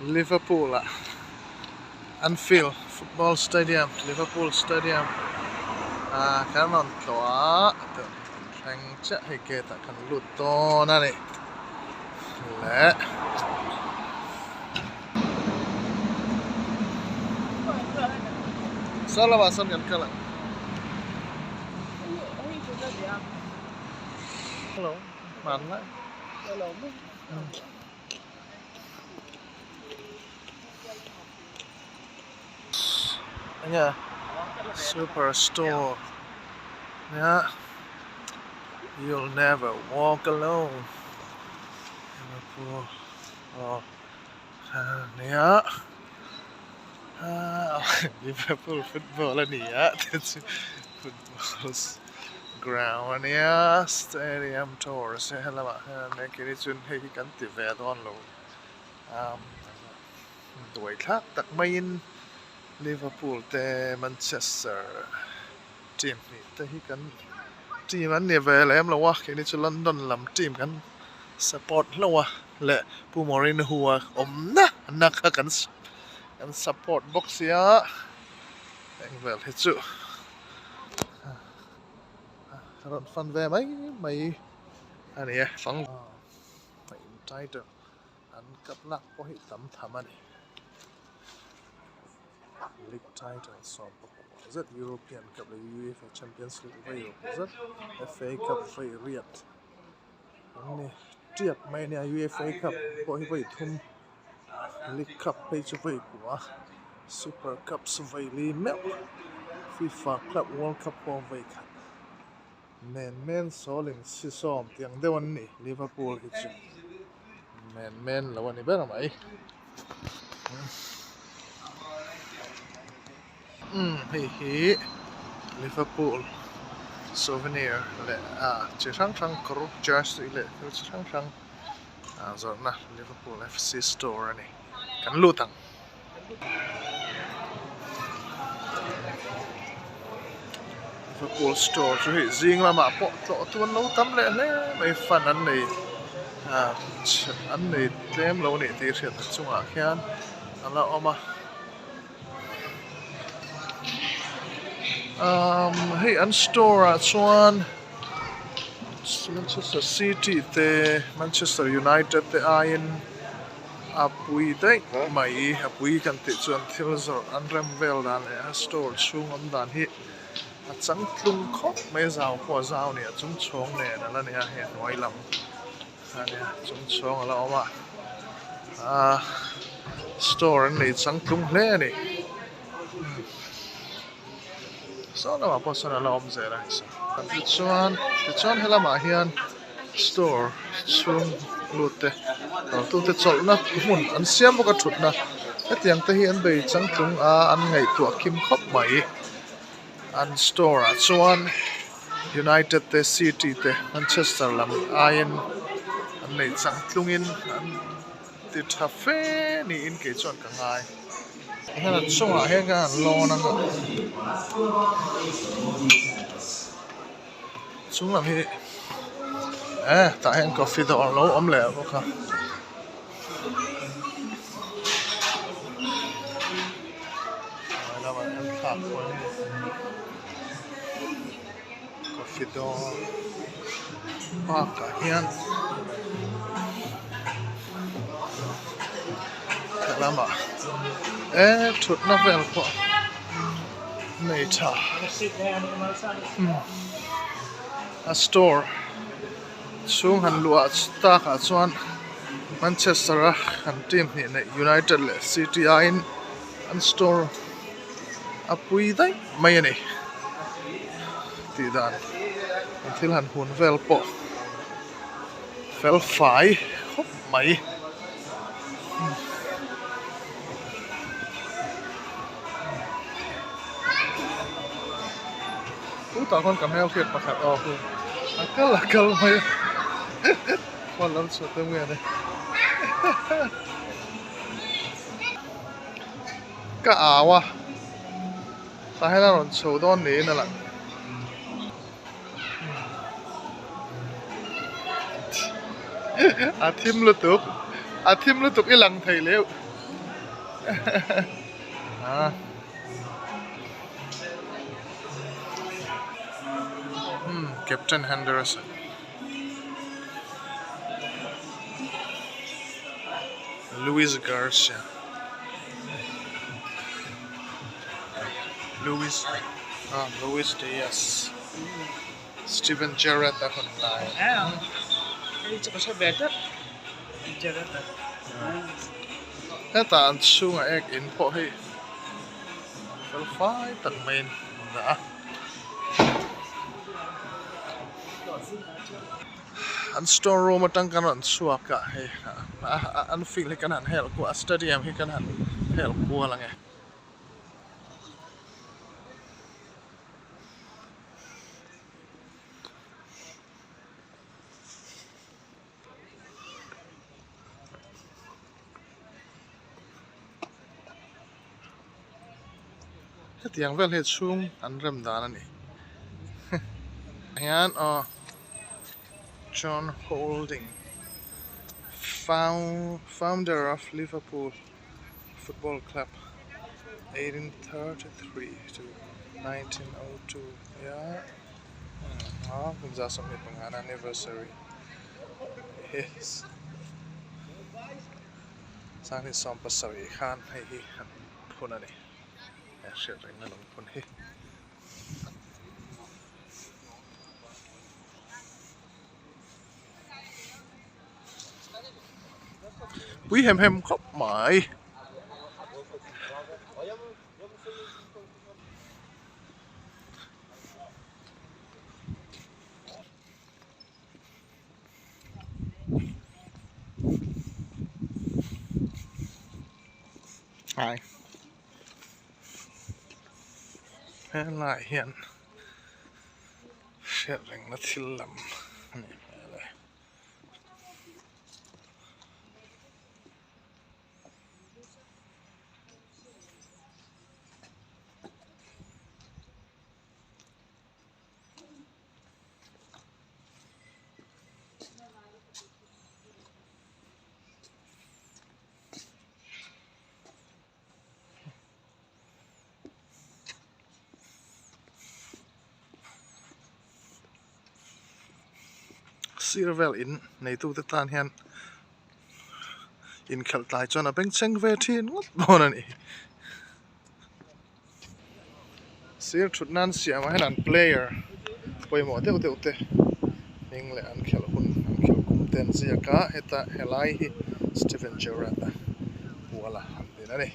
Liverpool ah Anfield football stadium Liverpool stadium ah kan rawn tlawh a thleng chiah hei gate ah kan lut dawn a ni le. Saw lamah sawn kan kal ang. Hello hmanlai. Enge super store nia you'll never walk alone Liverpool aw nia Liverpool football a ni a te chu football ground a nia stadium tour se helamah hian engkim hi chuan hei hi kan ti ve dawn lo. Duai thlak tak maiin Liverpool te Manchester team hnih te hi kan team an ni ve lem lo a keini chu London lam team kan support hlauh a leh Pu Mourinho a awmna na kha kan kan support bawk sia eng vel hi chu a rawn fan ve mai mai a ni e. Title. An cup lak pawh hi tam tham a ni. League title 11 zet, European Cup leh UEFA Champions League vei ruk zet, FA Cup vei riat an ni tiat mai a nia. UEFA Cup pawh hi vawi thum, League Cup phei chu vawi kua, Super Cups vawi li meuh, FIFA Club World Cup pawh vawi khat. Men men sawling si sawm tih ang deuh an ni Liverpool hi chu men men lo a ni ber mai umm hei hi Liverpool souvenir leh ah chi hrang hrang kawr jersey leh thil chi hrang hrang ah zawrhna Liverpool F C store a ni kan lut ang. Liverpool store chu hei zing lamah pawh tlawh tu an lo tam leh hle mai fan an nei ah an nei tlem lo nih tih hriat a chungah khian a la awm a umm hei an store ah chuan Manchester City te Manchester United te aiin. A pui daih mai a pui kan tih chuan thil zawrh an rem vel dan leh a store chhung awm dan hi a changtlung khawp mai a zau pawh a zau a ni a chung chhawng nen a la ni a hei a hnuai lam a nia chung chhawng a la awm a ahh store an nei changtlung hle a ni saw lamah pawh sawn a la awm zel a tichuan tichuan helamah hian. Store chhung lut te kaltute chawlhna hmun an siam bawk a thutna hetiang te hi an bei changtlung a an ngaihtuah kim khawp mai an store ah chuan United te City te Manchester lam aiin an nei changtlungin an ti tha fe niin kei chuan ka ngai hian a chungah hian khan an lawn ang a. Chung lam hi eh tah hian coffee dawr lo awm leh bawk a. Lamah hian thlak pawh hi coffee dawr park ah hian helamah eh thutna vel pawh nei tha a store chhung han luah takah chuan Manchester a an team hnih neih United leh City aiin an store a pui daih mai a ni tih dan an thil han hun vel pawh fel fai khawp mai. Chutah khawn ka hmel hriat pakhat aw chu a kal a kal mai a phone lam chhuah tum nge ni ka au a tah hian a rawn chho dawn niin a lang. A thim lutuk a thim lutuk i lang thei leuh. Ah. Hmm, Captain Henderson. Luis Garcia. Luis ah Luis Diaz. Steven Gerrard a hun lai. Hetah an chhungah ek in pawh hei fel fai tak maiin an dah a. An store room atang kan rawn chhuak a hei an field hi kan han hel kual a stadium hi kan han hel kual ang e. Hetiang vel hi chhung an rem dan a ni hian aw John Houlding founder of Liverpool football club 1833 to 1902 nia kum 25 anniversary. Sanghnih 70 khan hei hi an phun a ni he hriat rengna lungphun hi. Pui hem hem khawp mai. Hai helaiah hian hriat rengna thil lam a nih hmel e. Sir vel in neitute tan hian inkhelh tlai chuan a bengchheng ve thin ngawt dawn a ni. Sir thut nan siamah hian an player pawimawh deuh deuh te hming leh an khelh hun an khelh kum te an ziak a heta helai hi Steven Gerrard a puala an din a ni.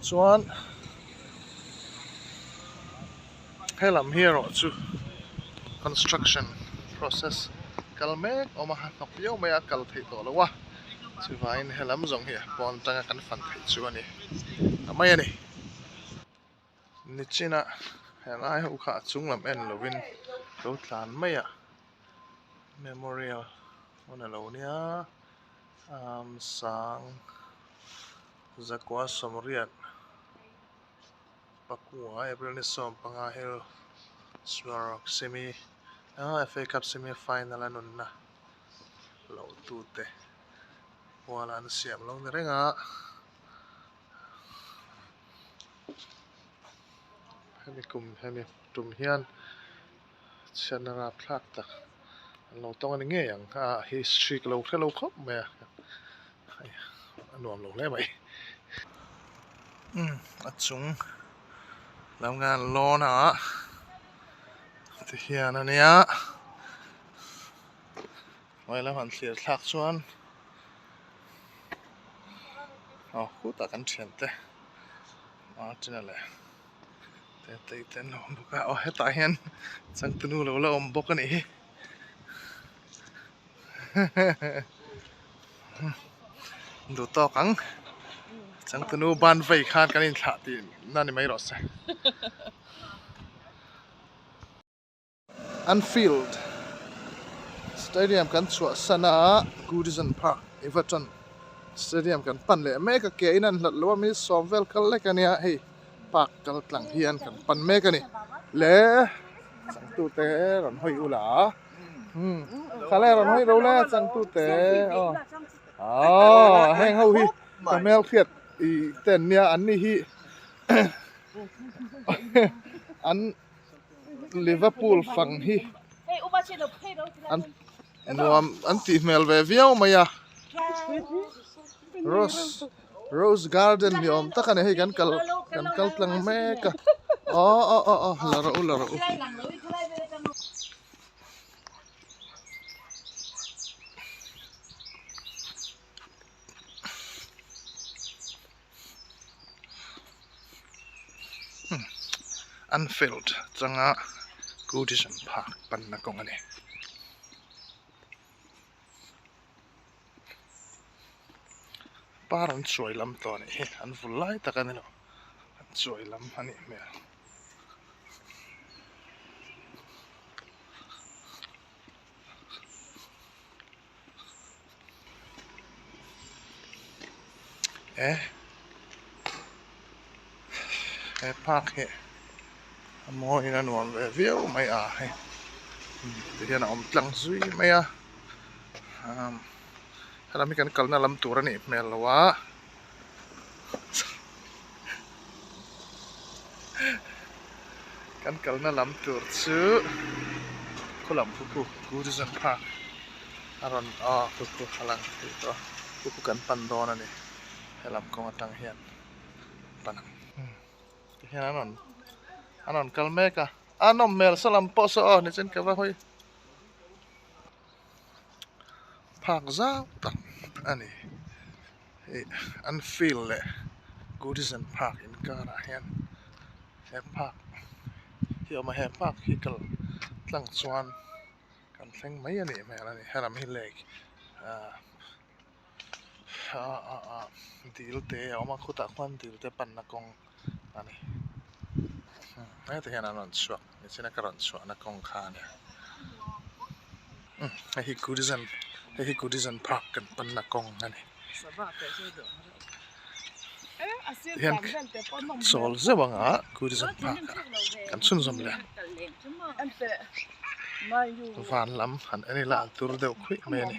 Chuan helam hi erawh chu construction process kal mek a awm a hnawk viau mai a kal theih tawh loh a. Chuvangin helam zawng hi pawn atanga kan fan theih chu a ni ta mai a ni. Nichina helai ho kha a chung lam en lovin lo tlan mai a memorial hun a lo nia umm sang zakua sawmriat pakua April ni 15 hill Swarok semi F_A cup semi final a nunna. Loh tute hual an siam lo ni reng a hemi kum hemi tum hian chhiatna rapthlak tak an lo tawng a ni ngei ang a history ka lo hre lo khawp mai a a nuam lo hle mai a chung lam khan lawn a tihian a nia. Hnuai lam han thlir thlak chuan aw khutah kan thiante Martin-a leh Tetei te an lo awm bawk a aw hetah hian changtunu lo la awm bawk a nih hi duh tawk ang changtunu ban vei khan kan inthlah tih na ni mai rawh se. Anfield Stadium kan chhuah san a, Goodison Park Everton Stadium kan pan leh mek a, ke in an hlat lo a mi sawm vel kal lek a nia hei park kal tlang hian kan pan mek a ni le changtute rawn hawi ula umm kha le rawn hawi ro le changtute aw. Aw heng ho hi ka hmelhriat te an nia an ni hi an Liverpool fang hi an nuam an tih hmel ve viau mai a rose rose garden ni awm tak a ni hei kan kal kan kal tlang mek a aw aw aw aw la rawh u la rawh u. Anfield changa Goodison Park panna kawng a ni. Par an chuai lam tawh a nih hi an vul lai tak a ni lo an chuai lam a nih hmel. Eh he park hi a mawiin a nuam ve viau mai a hei tihian a awm tlang zui mai a umm helam hi kan kalna lam tur a nih hmel lo a. Kan kalna lam tur chu khawlam khu khu Goodison Park a rawn aw khu khu a lang thei tawh a khu khu kan pan dawn a ni helam kawng atang hian pan ang tihian an rawn an rawn kal mek a a nawm hmel saw lam pawh saw aw nichin ka va hawi phak zau tak a ni. Hei Anfield leh Goodison Park inkarah hian he park hi a awm a he park hi kal tlang chuan kan thleng mai a nih hmel a ni helam hi lake ah ah ah dil te a awm a khutah khuan dil te panna kawng a ni hetah hian an rawn chhuak nichina ka rawn chhuahna kawng kha a ni hei hi Goodison hei hi Goodison Park kan panna kawng a ni tihian chawl zeuh anga Goodison Park ah kan chhunzawm leh van lam han en ila a tur deuh khuih mai a ni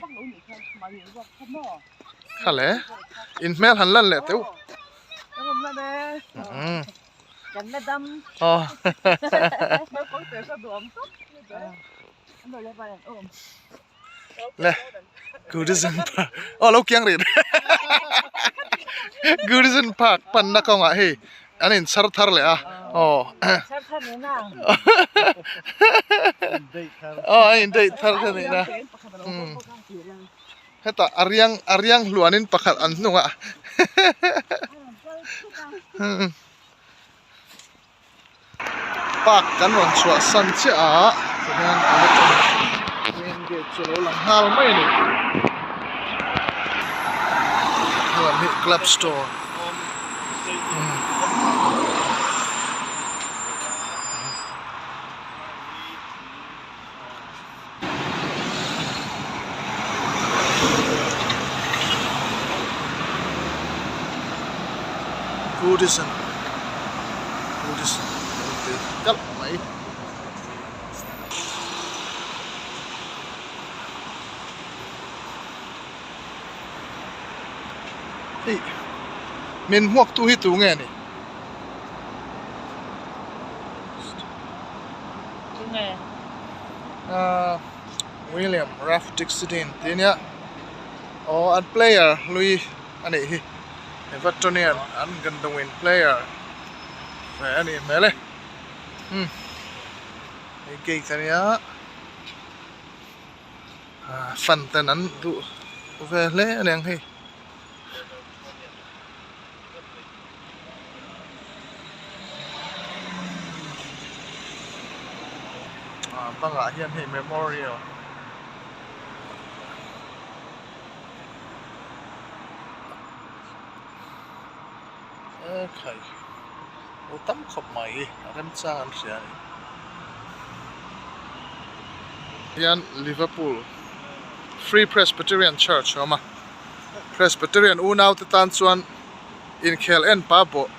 khale in hmel han lan leh teuh. Le Goodison Park aw lo kiang rih Goodison Park panna kawngah hei an in chhar thar leh a aw aw a in date thar kha nih na hetah a riang a riang hluanin pakhat an hnungah Park kan rawn chhuah san chiah a tihian electric main gate chu a lo lang nghal mai a ni helam hi club store Goodison Goodison lo ti kalh mai. Hei min hmuak tu hi tu nge ni? Ahh William Ralph Dixidine tih a nia aw an player hlui a nih hi Evertonian an Gandawin player ve a nih hmel e umm hei gate a nia ah fan ten an duh ve hle a niang hei. Ah bangah hian hei memorial e khai aw tam khawp mai a remchang an hria a ni hian Liverpool Free Presbyterian Church a awm a. Presbyterian unaute tan chuan inkhel en pa pawh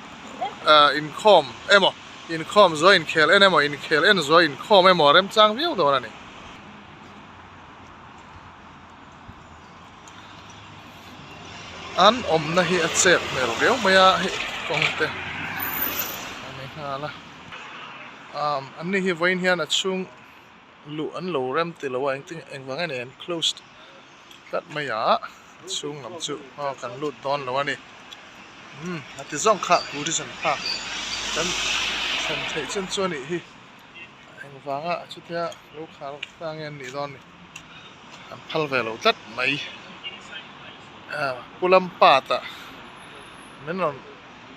ah inkhawm emaw inkhawm zuai inkhel en emaw inkhel en zuai inkhawm emaw a remchang viau dawn a ni. An awmna hi a chep hmel riau mai a hei kawng te a ni nghal a umm an ni hi vawiin hian a chhung luh an lo rem ti lo a engtin engvang nge ni an closed tlat mai a a chhung lam chu aw kan lut dawn lo a ni umm a ti zawng kha Goodison Park kan thlen theih chin chu a nih hi engvanga chutia lo khar ta nge an nih dawn ni. An phal ve lo tlat mai. Pu Lampard-a min rawn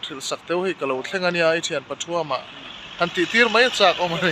hrilh sak deuh hei ka lo thleng a nia i thian Pathuama han tih tir mai a chak awm a ni.